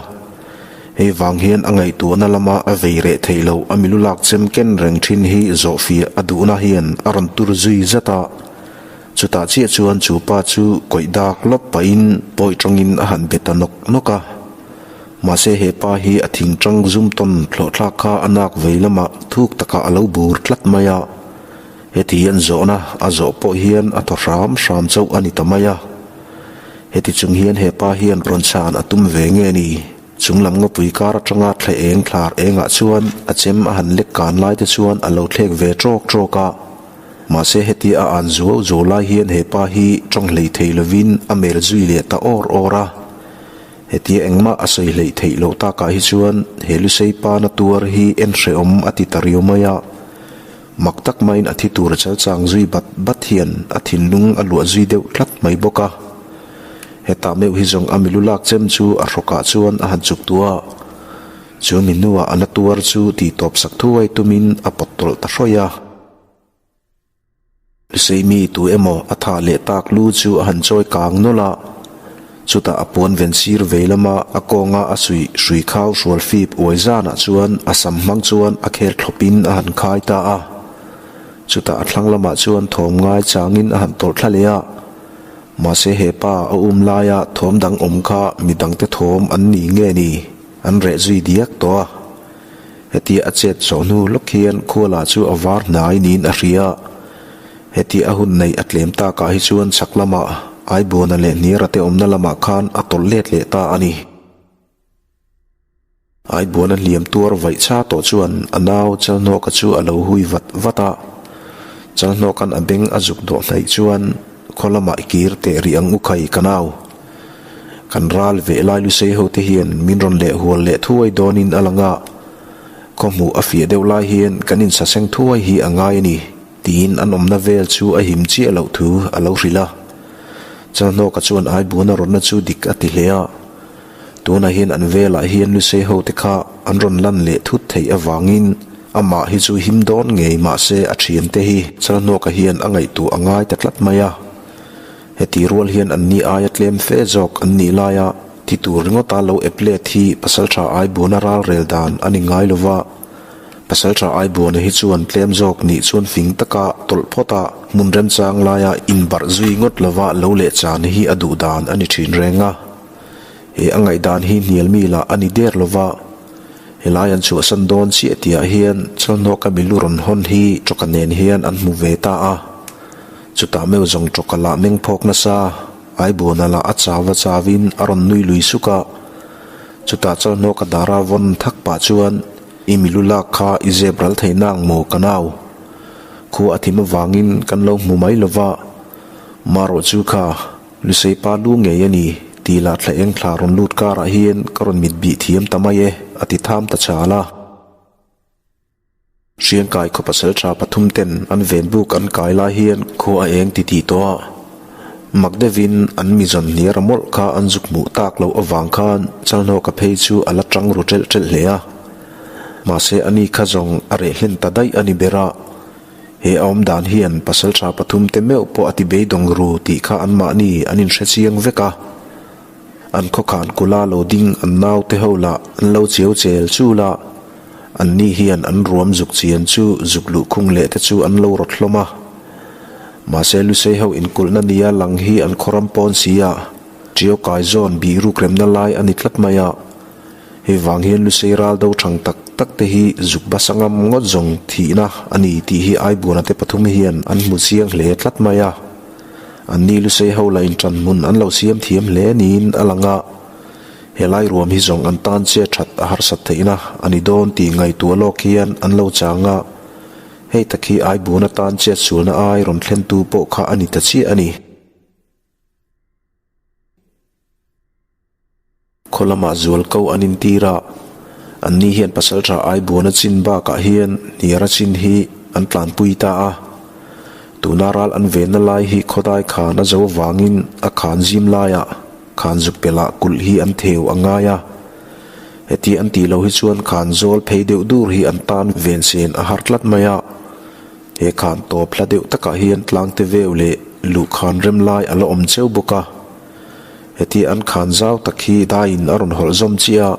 Hei vang hian a ngaihtuahna lama a vei reh theih loh a milu lak chem ken reng thin hi zawhfiah a duhna hian a rawn tur zui zat a. Chutah chiah chuan chu pa chu kawih dak lawp pahin pawi tangin a han be ta nawk nawk a. Mahse he pa hi a thingtang zum tawn thlawhthlak kha a nak vei lamah thuk takah a lo bur tlat mai a. Heti hian zawhna a zawh pawh hian a thaw hram hram chauh a ni ta mai a. Heti chung hian he pa hian rawn chhan a tum ve nge ni? Chung lam ngawpui kar atanga thle eng thlar engah chuan a chem a han lek kan lai te chuan a lo thlek ve trawk trawk a. Mahse heti a an zuau zuau lai hian he pa hi tawng hlei thei lovin a mel zui leh ta awr awr a. Hetia engmah a sawi hleih theih loh takah hi chuan he Lusei pa na tuar hi en hrehawm a ti ta riau mai a. Mak tak maiin a thi tur a chal chang zui bat bat hian a thinlung a luah zui deuh tlat mai bawk a. Hetah meuh hi zawng a milu lak chem chu a hrawkah chuan a han chuk tuah a. Chu mi hnuah a na tuar chu tih tawp sak thuai tumin a pawt tawlh ta hrawih a. Lusei mi tu emaw a thah leh tak lu chu a han chawi kang nawlh a. Chutah a puan ven sir vei lama a kawnga a suih hrui khau hrual fip uai zanah chuan a sam hmang chuan a khel thlawpin a han khai ta a. Chutah a thlang lamah chuan thawm ngai changin a han tawlh thla leh a. Mahse he pa a um laia thawm dang awm kha mi dangte thawm an ni nge ni an reh zui diak tawh a. Hetia a chet zawh hnu lawk hian khuala chu a var hnai niin a hria. Heti a hun neih a tlem takah hi chuan chhak lamah Aibuana leh Hniara te awmna lamah khan a tawlh let leh ta a ni. Aibuana hliam tuar vaih cha tawh chuan a nau Chalhnawka chu a lo hui vat vat a. Chalhnawka'n a beng a zuk dawh hnaih chuan khaw lamah i kir teh rih ang u khai ka nau. Kan ral veh lai lusei ho te hian min rawn leh hual leh thuai dawnin a lang a. Khaw hmuh a fiah deuh lai hian kan insaseng thuai hi a ngai a ni. Tiin an awmna vel chu a him chiah loh thu a lo hrilh a. Chalhnawka chuan Aibuna rawnna chu dik a ti hle a. Tunah hian an velah hian Lusei hote kha an rawn lan leh thut theih avangin amah hi chu him dawn ngei mahse a thiante hi Chalhnawka hian a ngaihtuah a ngai ta tlat mai a. Heti rual hian anni aia tlem fe zawk an nih laia thi tur ringawta lo ep let hi Pasaltha Aibuna ralrel dan a ni ngai lova. Pasalṭha Aibuana hi chuan tlem zawk nih chuan fing taka tawlh phawt a, hmun remchang laia inbarh zui ngawt lova lo leh chan hi a duh dan a ni ṭhin reng a. He a ngaihdan hi hnial mi lah a ni der lova, helai an chhuahsan dawn chiah tihah hian Chalhnawka milu rawn hawn hi Ṭawka nen hian an hmu ve ta a. Chutah meuh zawng Ṭawka lah meng phawk nasa, Aibuana lah a chau a chauin a rawn nui lui suk a. Chutah Chalhnawka dara vawn thak pah chuan, I milu lak kha i zep ral thei nang maw ka nau? Khua a thim avangin kan lo hmu mai lo va, marawh chu kha Lusei pa lu ngei a ni tih lah thla eng thla rawn lut karah hian ka rawn mit bih thiam ta mai e a ti tham ta chal a. Hriangkai khaw pasal tha pathum ten an ven buk an kai lai hian khua a eng ti tih tawh a. Mak deuhin an mi zawn hniar a mawlh kha an zuk hmuh tak loh avang khan Chalhnawka phei chu a la tang ru ṭelh ṭelh hle a. Mahse ani kha zawng a reh hlen ta daih a ni ber a. He a awm dan hian pasalṭha pathum te meuh pawh a ti beidawng ru tih kha anmahni an inhre chiang vek a. An khawkhan kula lo ding an naute ho lah an lo chiau chel chul a. Anni hian an ruam zuk chian chu zuk luhkhung leh te chu an lo rawt hlawm a. Mahse Lusei ho inkulhna nia lang hi an khawram pawn si a, Ṭio kai zawn bih ruk remna lai a ni tlat mai a. Hei vang hian Lusei ral do thang tak tak te hi zuk basa ngam ngawt zawng thihna a ni tih hi Aibuana te pathum hian an hmu chiang hle tlat mai a. Anni Lusei ho lah inṭan hmun an lo siam thiam hle niin a lang a. Helai ruam hi zawng an tan che that a harsat theihna a ni dawn tih ngaihtuah lawk hian an lo chang a, hei tak hi Aibun atan chet sualna ai rawn thlentu pawh kha a ni ta chiah a ni. Khaw lamah zual ko an intir a, anni hian pasaltha Aibun a chin bakah hian hniara chin hi an tlanpui ta a. Tuna ral an venna lai hi khawdai khan a zo avangin a khan zim laiah Khan zuk pelh ah kulh hi an theu a ngai a, heti an tih loh hi chuan khan zawl phei deuh dur hi an tan ven sen a har tlat mai a. He khan tawp hla deuh takah hian tlangte veu leh luh khan rem lai a la awm cheu bawk a. Heti an khan zau tak hi daiin a rawn hawlh zawm chiah a,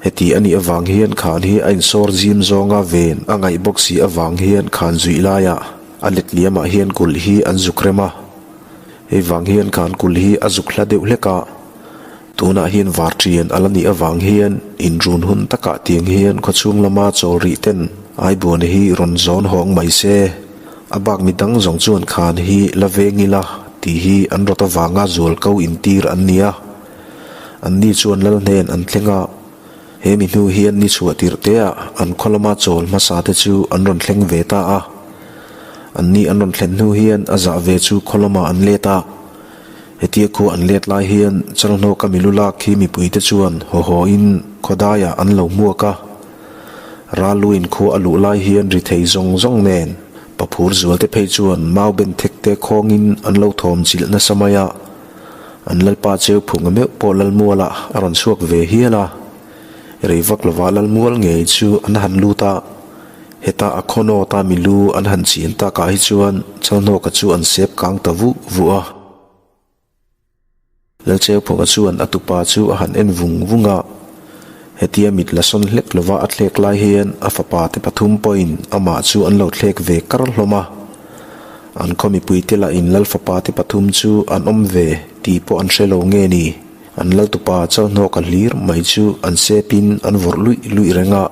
heti a nih avang hian khan hi a insawr zim zawnga ven a ngaih bawk si avang hian khan zuih laiah a letliamah hian kulh hi an zuk rem a. Hei vang hian khan kulh hi a zuk hla deuh hlek a, tunah hian var ṭian a la nih avang hian inrun hun takah tiang hian khawchhung lama chawl rih ten Aibuana hi rawn zawn hawng mai se, a bak mi dang zawng chuan khan hi la veng ila tih hi an rawt avanga zual ko intir an ni a. Anni chuan lal hnen an thleng a, he mi hnu hian ni chhuah tirh teah an khaw lama chawl hmasa te chu an rawn thleng ve ta a. Anni an rawn thlen hnu hian a zah ve chu khaw lamah an let a. Hetia khu an let lai hian Chalhnawka milu lak hi mipuite chuan haw haw in khawdaiah an lo hmuak a. Raluin khua a luh lai hian ri thei zawng zawng nen paphur zualte phei chuan mau ben thek te khawngin an lo thawm chilh nasa mai a. An lalpa cheu phunga meuh pawh Lalmualah a rawn chhuak ve hial a. Rei vak lova Lalmual ngei chu an han lut a. Heta a khawnawt a milu an han chian takah hi chuan Chalhnawka chu an sep kang ta vuh vuh a. Lalcheuphunga chuan a tupa chu a han en vung vung a. Hetia mit la sawn hlek lova a thlek lai hian a fapa te pathum pawhin amah chu an lo thlek ve kar hlawm a. An khaw mipuite lahin Lal fapa te pathum chu an awm ve tih pawh an hre lo nge ni? An Lal tupa Chalhnawka hlir mai chu an sepin an vawrh luih luih reng a.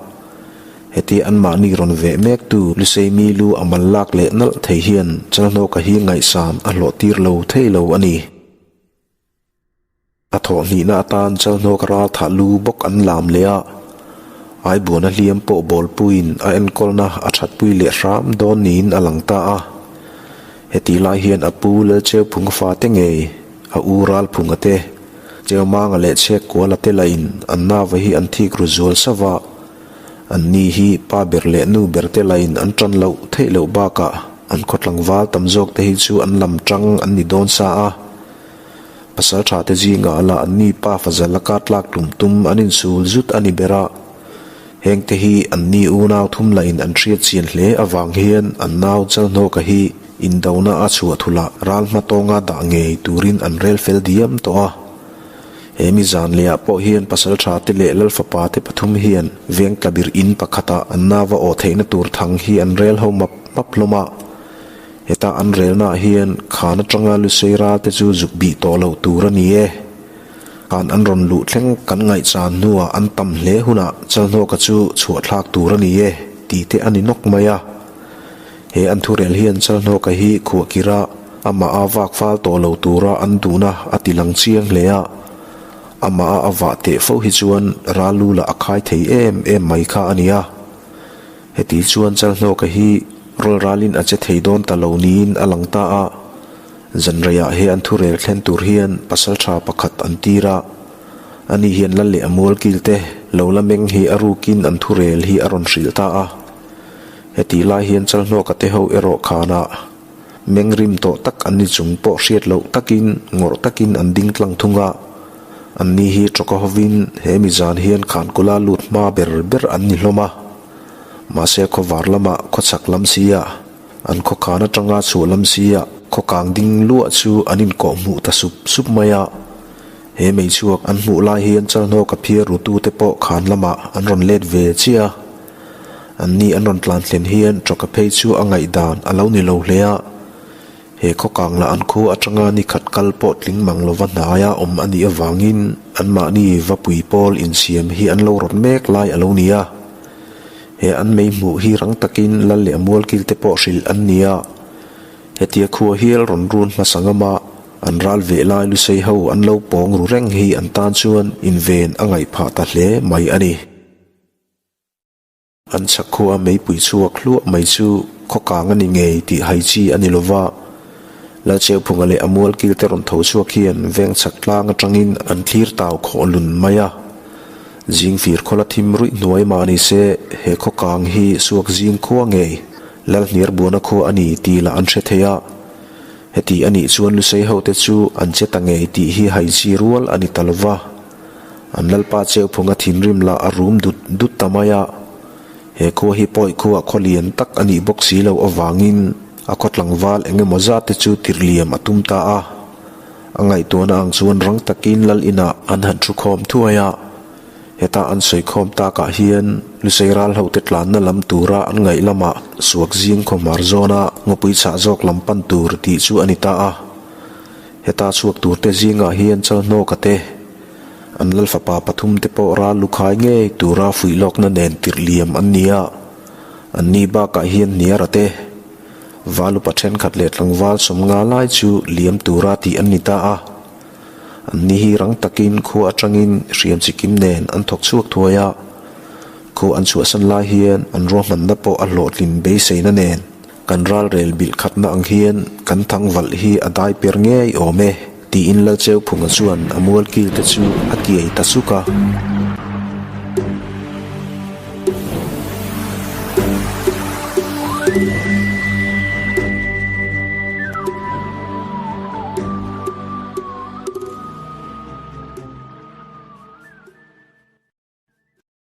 Hetia anmahni rawn veh mektu Lusei mi lu a mal lak leh nalh thei hian Chalhnawka hi ngaihsan a hlawh tir lo thei lo a ni. A thawh hnihna atan Chalhnawk ral thah lu bawk an lam leh a, Aibuana hliam pawh bawlpuiin a enkawlna a thatpui leh hram dawn niin a lang ta a. Hetih lai hian a pu Lalcheuphunga fate ngei, a u Ralphunga te, Cheumanga leh Chhekkuala te lahin an nava hi an thik ru zual sauh a, anni hi pa ber leh nu ber te lahin an tan loh theih loh bakah an khaw tlangval tam zawk te hi chu an lam tang an ni dawn sa a. Pasal tha te zingah lah anni pa fazal a kar tlak tum tum an insul zut a ni ber a. Heng te hi anni unau thum lahin an hriat chian hle avang hian an nau Chalhnawka hi indona a chhuah thulah ral hma tawnga dah ngei turin an rel fel diam tawh a. He mi zan lehah pawh hian pasal tha te leh lal fapa te pathum hian veng tlabir in pakhatah an nava awh theihna tur thang hi an rel ho map map hlawm a. Heta an relnaah hian khan atanga Lusei ral te chu zuk bih tawh loh tur a ni e. Khan an rawn luh thleng kan ngaihchan hnuah an tam hle hunah Chalhnawka chu chhuah thlak tur a ni e tih te a ni nawk mai a. He an thurel hian Chalhnawka hi khuahkirh a, amah a vak fal tawh lo tura an duhna a ti lang chiang hle a. Amah a a vah teh fo hi chuan ral lu lah a khai thei em em mai kha a ni a. Heti chuan Chalhnawka hi rawl ralin a che thei dawn ta lo niin a lang ta a. Zanreiah he an thurel thlen tur hian pasaltha pakhat an tir a. Ani hian lal leh a mualkil te lo la meng hi a rukin an thurel hi a rawn hrilh ta a. Heti lai hian Chalhnawka te ho erawh khanah meng rim tawh tak an ni chung pawh hriat loh takin ngawrh takin an ding tlang thung a. Anni hi tawka hovin he mi zan hian khankula lut hma ber ber an ni hlawm a. Mahse khawvar lamah khawchhak lam sia, an khawkhan atanga chhuah lam sia khawkang ding luah chu an inkawh hmuh ta sup sup mai a. He meichhuak an hmuh lai hian Chalhnawka phiar rutute pawh khan lamah an rawn let ve chiah a. Anni an rawn tlan thlen hian tawka phei chu a ngaihdan a lo ni lo hle a. He khawkang lah an khua atanga ni khat kal pawh tling mang lova hnaia awm a nih avangin anmahni vapui pawl insiam hi an lo rawt mek lai a lo ni a. He an mei hmuh hi rang takin lal leh mualkil te pawh hrilh an ni a. Hetia khua hial rawn run hmasa ngama an ral veh lai lusei ho an lo pawng ru reng hi an tan chuan inven a ngaih phah ta hle mai a ni. An chhak khua meipui chhuak hluah mai chu khawkang a ni ngei tih hai chi a ni lova. Lalcheuphunga leh a mualkil te rawn tho chhuak hian veng chhak tlang atangin an thlir tau khawh lun mai a. Zingfir khawla thim ruih hnuai mah ni se he khawkang hi suak zing khua ngei Lalhniarbuana khua a ni tih lah an hre thei a. Heti a nih chuan Lusei hote chu an che ta ngei tih hi hai chi rual a ni ta lova. An Lalpa Cheuphunga thinrim lah a rum dut dut ta mai a. He khua hi pawi khuah khaw lian tak a nih bawk si loh avangin a khaw tlangval eng emaw zat te chu tirhliam a tum ta a. A ngaihtuahna ang chuan rang takin Lal inah an han thu khawm thuai a. Heta an sawi khawm takah hian Lusei ral hote tlanna lam tura an ngaih lamah suak zing khawhmar zawna ngawpui chhah zawk lam pan tur tih chu a ni ta a. Heta chhuak turte zingah hian Chalhnawka te, an lal fapa pathumte pawh ral lukhai ngei tura fuih lawkna nen tirh liam an ni a. Anni bakah hian Hniara te, val upa thenkhat leh tlangval sawmnga lai chu liam tura tih an ni ta a. Anni hi rang takin khua atangin hriam chikim nen an thawk chhuak thuai a. Khua an chhuahsan lai hian an ruahmanna pawh a hlawhtlin beiseina nen Kan ralrel bilh khatna ang hian kan thang valh hi a dai per ngei awm e, tiin Lalcheuphunga chuan a mualkil te chu a kiai ta suk a.